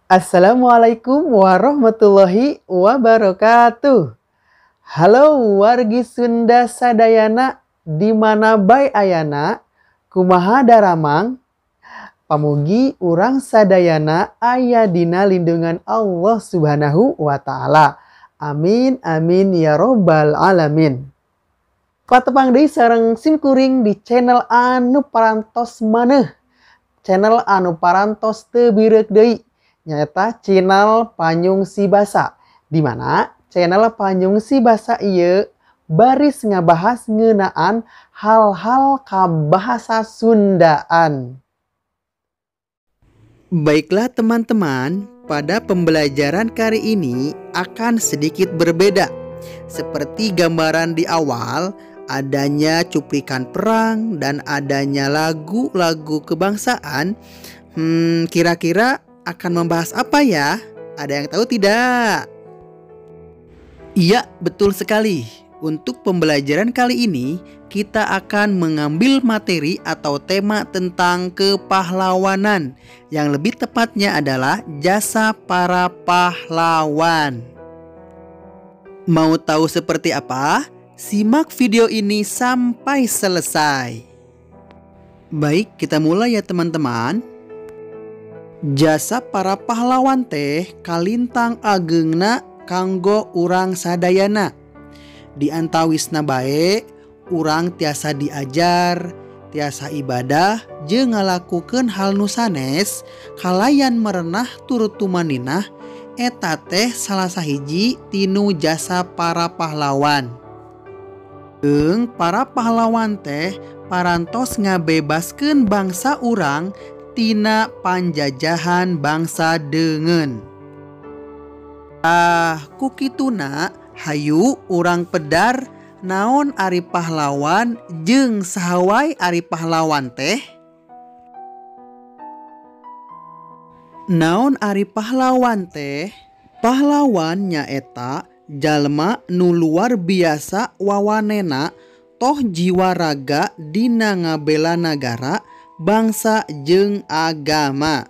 Assalamualaikum warahmatullahi wabarakatuh. Halo wargi Sunda sadayana di mana bae ayana, kumaha daramang? Pamugi urang sadayana aya dina lindungan Allah Subhanahu wa taala. Amin amin ya robbal alamin. Patepang deui sareng simkuring di channel anu parantos maneh. Channel anu parantos teu bireuk deui. Nyaeta channel Panyungsi Basa, di mana channel Panyungsi Basa ieu baris ngabahas ngeunaan hal-hal kabahasa Sundaan. Baiklah teman-teman, pada pembelajaran kali ini akan sedikit berbeda. Seperti gambaran di awal, adanya cuplikan perang dan adanya lagu-lagu kebangsaan. Kira-kira akan membahas apa ya? Ada yang tahu tidak? Iya, betul sekali. Untuk pembelajaran kali ini, kita akan mengambil materi atau tema tentang kepahlawanan. Yang lebih tepatnya adalah jasa para pahlawan. Mau tahu seperti apa? Simak video ini sampai selesai. Baik, kita mulai ya teman-teman. Jasa para pahlawan teh kalintang ageungna kanggo urang sadayana. Di antawisna bae urang tiasa diajar, tiasa ibadah jeung ngalakukeun hal nu sanes kalayan merenah turut tumaninah, eta teh salah sahiji tinu jasa para pahlawan. Jeung para pahlawan teh parantos ngabebaskeun bangsa urang tina panjajahan bangsa deungeun. Ah, ku kituna hayu urang pedar naon ari pahlawan jeung saha wae ari pahlawan teh? Naon ari pahlawan teh? Pahlawan nyaeta jalma nu luar biasa wawanena toh jiwa raga dina ngabela nagara, bangsa jeung agama.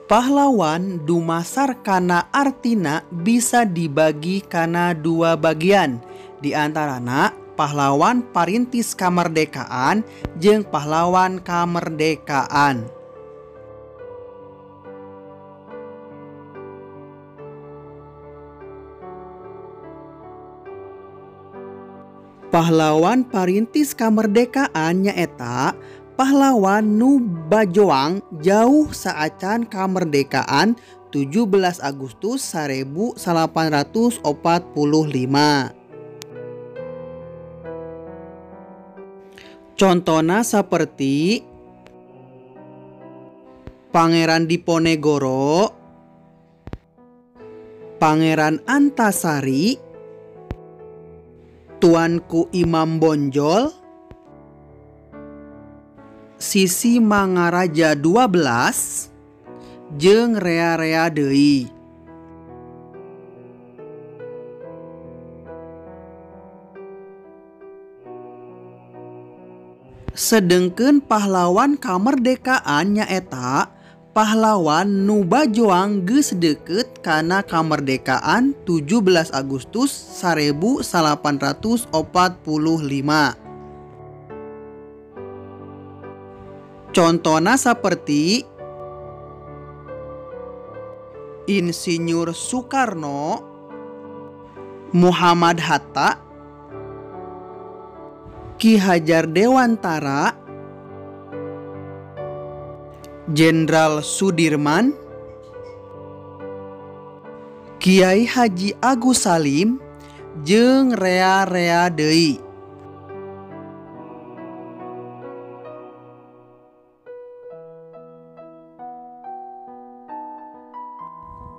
Pahlawan dumasar kana artina bisa dibagi kana dua bagian. Di antarana pahlawan parintis kamerdekaan jeung pahlawan kamerdekaan. Pahlawan parintis kamerdekaan nyaeta pahlawan nu bajoang jauh saacan kamerdekaan 17 Agustus 1845. Contona seperti Pangeran Diponegoro, Pangeran Antasari, Tuanku Imam Bonjol, Sisi Mangaraja 12, jeung rea-rea deui. Sedengkeun pahlawan kamerdekaan nyaeta pahlawan nu bajoang geus deukeut kana kamerdekaan 17 Agustus 1845. Contona seperti Insinyur Soekarno, Muhammad Hatta, Ki Hajar Dewantara, Jenderal Sudirman, Kiai Haji Agus Salim, jeung rea-rea deui.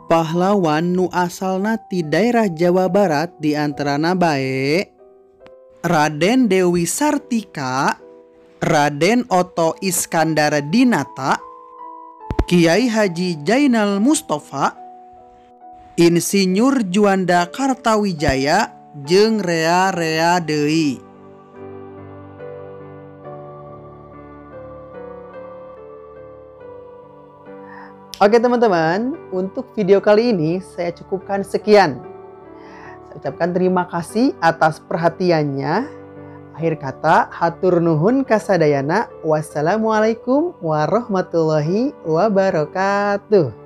Pahlawan nu asalna ti daerah Jawa Barat diantarana bae Raden Dewi Sartika, Raden Otto Iskandar Dinata, Kiai Haji Jainal Mustafa, Insinyur Juanda Kartawijaya, jeung rea-rea deui. Oke teman-teman, untuk video kali ini saya cukupkan sekian. Saya ucapkan terima kasih atas perhatiannya. Akhir kata, hatur nuhun kasadayana. Wassalamualaikum warahmatullahi wabarakatuh.